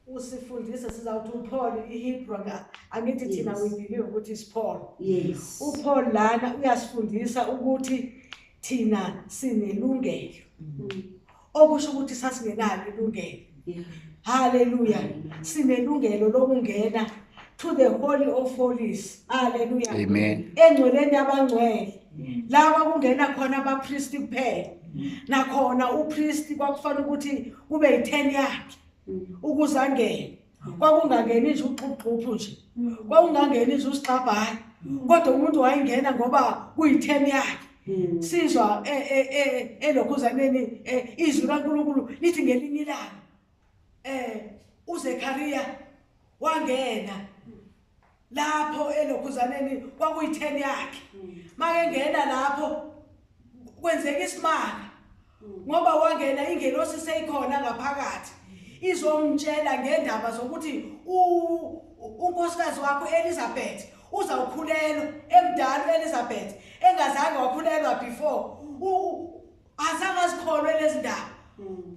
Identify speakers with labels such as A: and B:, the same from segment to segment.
A: Usifundisa sizawuthi uPaul iHebrew angithi thina we believe ukuthi is Paul.
B: Yes.
A: uPaul lana uyasifundisa ukuthi thina sinelungelo. Okusho ukuthi sasingenalo ilungelo. Hallelujah. Sinelungelo lokungena to the holy of holies. Hallelujah.
C: Amen.
A: Engcweleni yabangcwele. La kwakungena khona abapristi kuphela. Nakhona upristi kwakufanele ukuthi kube yi10 yakhe ukuze angene. Kwakungangeni nje uxhuxhuphu nje. Kwakungangeni nje usixabhayi. Kodwa umuntu wayengena ngoba kuyi10 yakhe. Sizwa elokhuzaneni izwi kaNkuluNkulu lithi ngelinye ilanga uZekaria wangena lapho elokhuzaneni kwakuyi10 yakhe. Makengena lapho kwenzeka isimanga ngoba wangena ingelosi seyikhona ngaphakathi izomtshela ngendaba zokuthi unkosikazi wakho Elizabeth uzawukhulelwa, emdala Elizabeth engazange wakhulelwa before. Azange azikholwe lezi ndaba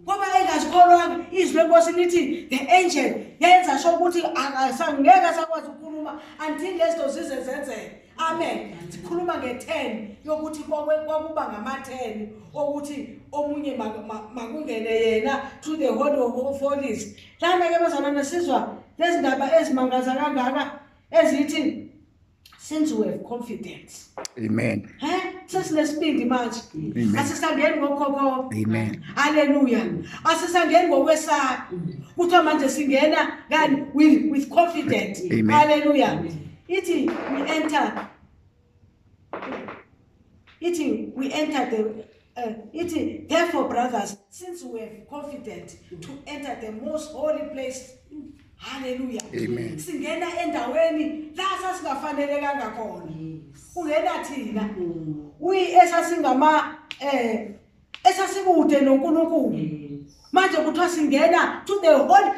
A: ngoba engazikholwanga. Izwi lenkosi lithi the angel yenza sho ukuthi akasangeke asakwazi ukukhuluma until lezo zize zenzeke. Amen. Sikhuluma nge10 yokuthi kwakuba ngama10 ukuthi omunye makungene yena to the holy of holies. Lana ke bazalwane sizwa lezi ndaba ezimangaza kangaka ezithi since we have confidence.
C: Amen.
A: Sesinesibindi manje.
C: Amen.
A: Asisangeni ngokhokho.
C: Amen.
A: Hallelujah. Asisangeni ngokwesaba. Kuthiwa manje singena kani with confidence.
C: Amen.
A: Hallelujah. Ithi we enter. Ithi we enter the ithi therefore brothers, since we have confidence to enter the most holy place. Hallelujah.
C: Amen.
A: Singena endaweni la sasingafanele kangakhona. Ungena thina. Uyi esasingama esasikude noNkulunkulu. Manje kuthiwa singena to the holy,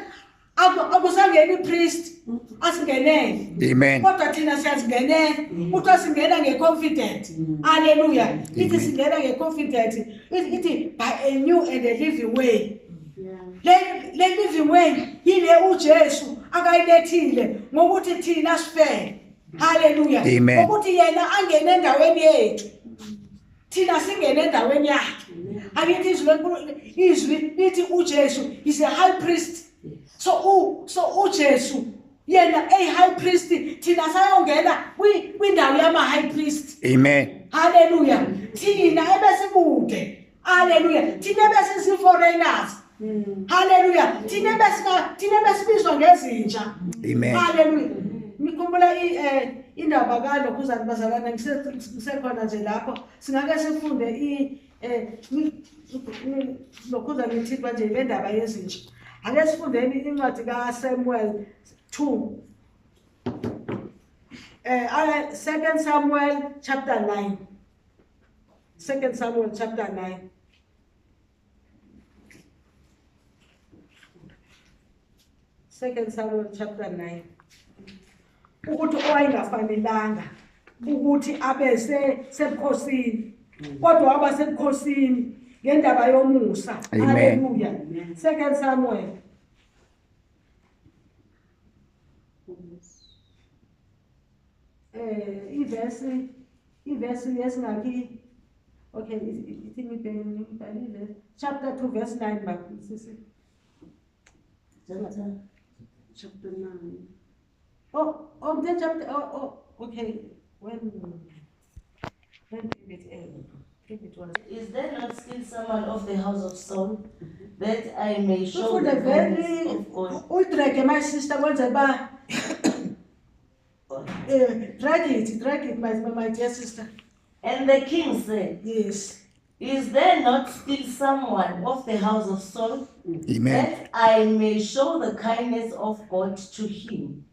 A: akusangeni priest asingenele.
C: Amen.
A: Kodwa thina siyazingenela. Kuthiwa singena ngeconfidence. Hallelujah. Ithi singena ngeconfidence. Ithi by a new and a living way. Le living way yile uJesu akayilethile ngokuthi thina sifele. Hallelujah.
C: Amen.
A: Ukuthi yena angene endaweni yethu. Thina singene endaweni yakhe. Akithi izwi leNkulunkulu, izwi lithi uJesu is a high priest. So uJesu yena a high priest, thina sayongena kwindawo yama high priest.
C: Amen.
A: Hallelujah. Thina ebesikude. Hallelujah. Thina ebesisi foreigners. Hallelujah. Thina besibizwa ngezinja.
C: Amen.
A: Hallelujah. Nikhumbula indaba kaLokhuzana bazalwane, ngisekhona nje lapho singake sifunde Lokhuzana ngithi manje le ndaba yezinja. Ake sifundeni incwadi kaSamuel 2. 2 Samuel chapter 9. 2 Samuel chapter 9. 2 Samuel chapter 9. Ukuthi owayengafanelanga ukuthi abe sebukhosini, kodwa waba sebukhosini ngendaba yomusa.
C: Amen.
A: Hallelujah. 2 Samuel. Ivesi yesingaki? Okay, ithi ngibheke chapter 2 verse 9 ba sisi.
B: Chapter 9.
A: Oh, the chapter, oh, okay. When David was.
B: Is there not still someone of the house of Saul that I may show
A: the
B: the kindness of God?
A: Uyidrage my sister kwenze ba drag it, my dear sister.
B: And the king said,
A: Yes.
B: Is there not still someone of the house of Saul?
C: Amen.
B: That I may show the kindness of God to him.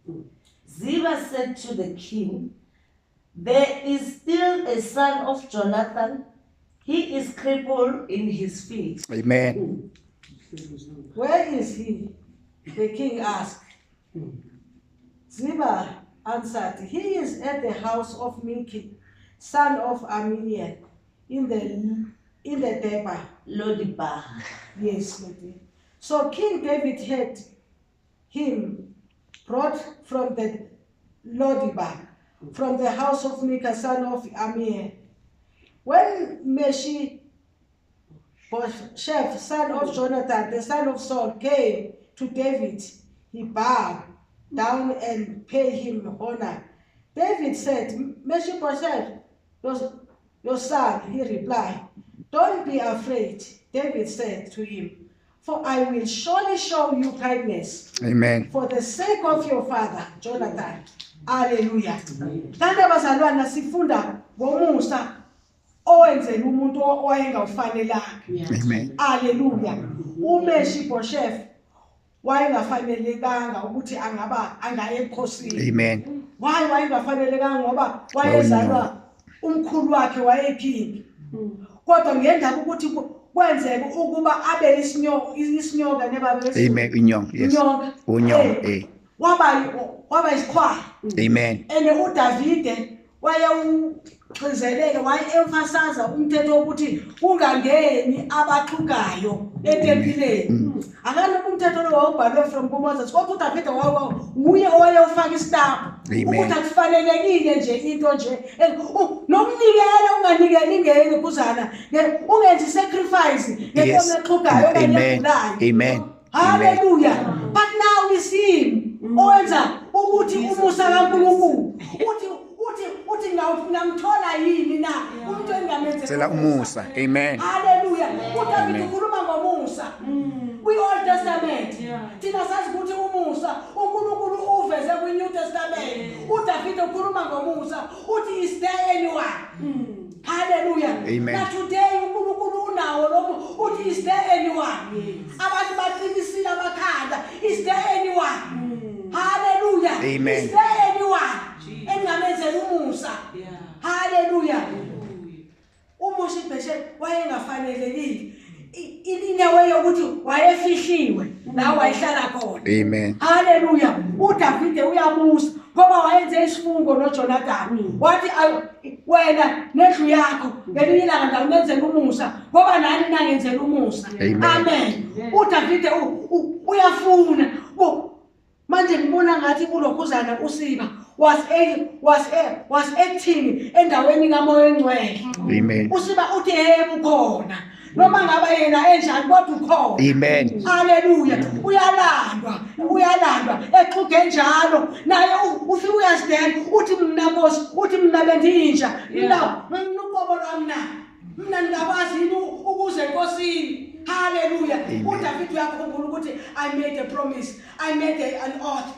B: Ziba said to the king, There is still a son of Jonathan. He is crippled in his feet.
C: Amen.
A: Where is he? The king asked. Ziba answered, He is at the house of Miki, son of Ammiel, in the Deba.
B: Lodibar.
A: Yes, Lodi. So King David had him brought from the Lodibar, from the house of Micah, son of Ammiel. When Mephibosheth, son of Jonathan, the son of Saul, came to David, he bowed down and paid him honor. David said, "Mephibosheth, your son," he replied. "Don't be afraid," David said to him, "for I will surely show you kindness
C: Amen.
A: For the sake of your father, Jonathan." Hallelujah. Kanti abazalwana sifunda ngomusa owenzela umuntu owayengawufanelanga.
C: Amen.
A: Hallelujah. UMephibosheth wayengafanelekanga ukuthi angaba angaya ebukhosini.
C: Amen.
A: Why wayengafanelekanga? Ngoba wayezalwa umkhulu wakhe wayeking. Kodwa ngendaba ukuthi kwenzeka ukuba abe isinyoka nebaba.
C: Amen. Unyong. Yes.
A: Inyoka.
C: Unyong. Eh.
A: Waba isikhwama.
C: Amen.
A: Ene uDavide wayewugcizelele, waye-emphasize umthetho wokuthi kungangeni abaxhugayo etempileni. Akalokhu umthetho lo wawubhalwe from kuMoses, kodwa uDavide wuye owayewufaka isitampu
C: Amen.
A: ukuthi akufanelekile nje into nje nomnikelo unganikeli ngekuzana, ungenzi sacrifice ngenkomo exhugayo okanye
C: Amen.
A: egulayo.
C: Amen.
A: Hallelujah. But now we see him owenza ukuthi umusa kaNkulunkulu uthi ngamthola yini na umuntu engamenzela
C: Cela umusa. Amen.
A: Hallelujah. UDavid
C: Amen.
A: ukhuluma ngomusa kwi-Old Testament. Thina sazi ukuthi umusa uNkulunkulu uveze kwi-New Testament. UDavid ukhuluma ngomusa, uthi, "Is there anyone?" Hallelujah.
C: Amen.
A: Na today uNkulunkulu unawo lo uthi, "Is there anyone?" Abantu baqinisile amakhanda. Is there anyone? Hallelujah.
C: Amen.
A: Is there anyone engamenzela umusa? Hallelujah. UMephibosheth wayengafanelekile in a way yokuthi wayefihliwe la wayehlala khona.
C: Amen.
A: Haleluya. UDavide uyabusa ngoba wayenze isifungo noJonathan, wathi, "Wena nendlu yakho ngelinye ilanga ndawunenzela umusa ngoba nani nangenzela umusa."
C: Amen.
A: Amen. UDavide uyafuna. Manje ngibona ngathi kulokhuzana uSiba was acting endaweni kaMoya Engcwele.
C: Amen.
A: USiba uthi yebo ukhona, noma ngaba yena enjani kodwa ukhona.
C: Amen.
A: Haleluya. Uyalandwa, uyalandwa exhuge njalo naye ufike uyazidela, uthi, "Mna Nkosi," uthi, "mna bendinja, mna uqobo lwami na mna ndingakwazi yini ukuze enkosini?" Haleluya.
C: Amen.
A: UDavid uyakhumbula ukuthi, "I made a promise, I made an oath."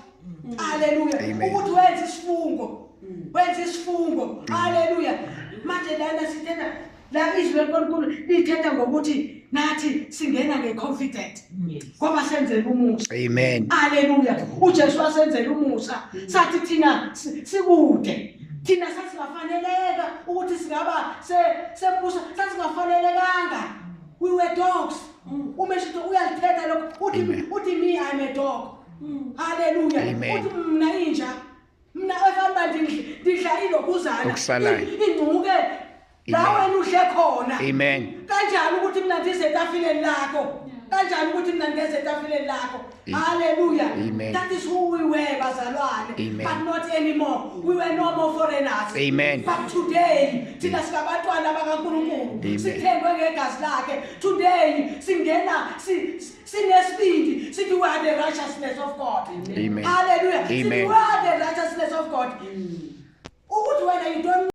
A: Haleluya.
C: Amen.
A: Ukuthi wenza isifungo, wenza isifungo. Haleluya. Manje lana sithena la izwi leNkulunkulu lithetha ngokuthi nathi singena ngeconfident ngoba senzela umusa.
C: Amen.
A: Haleluya. UJesu wasenzela umusa, sathi thina sikude, thina sasingafaneleka ukuthi singaba sembuso, sasingafanelekanga. We were dogs. Umeshito uyalithetha lokho, uthi
C: Amen.
A: uthi, "Me, I'm a dog." Haleluya.
C: Amen.
A: Uthi, "Mna inja, mna efana ndidla ilokuzana
C: Okusalayo.
A: ingcuke la
C: Amen.
A: wena udle khona.
C: Amen.
A: Kanjani ukuthi mina ndize etafileni lakho? Kanjani ukuthi mina ngeze etafileni lakho?"
C: Amen.
A: Hallelujah.
C: Amen.
A: That is who we were, bazalwane.
C: Amen.
A: But not anymore. We were no more foreigners.
C: Amen.
A: But today thina singabantwana bakaNkulunkulu.
C: Amen.
A: Sithengwe ngegazi lakhe. Today singena sinesibindi sithi we are the righteousness of God.
C: Amen.
A: Hallelujah. Sithi
C: Amen.
A: we are the righteousness of God. Ukuthi wena you don't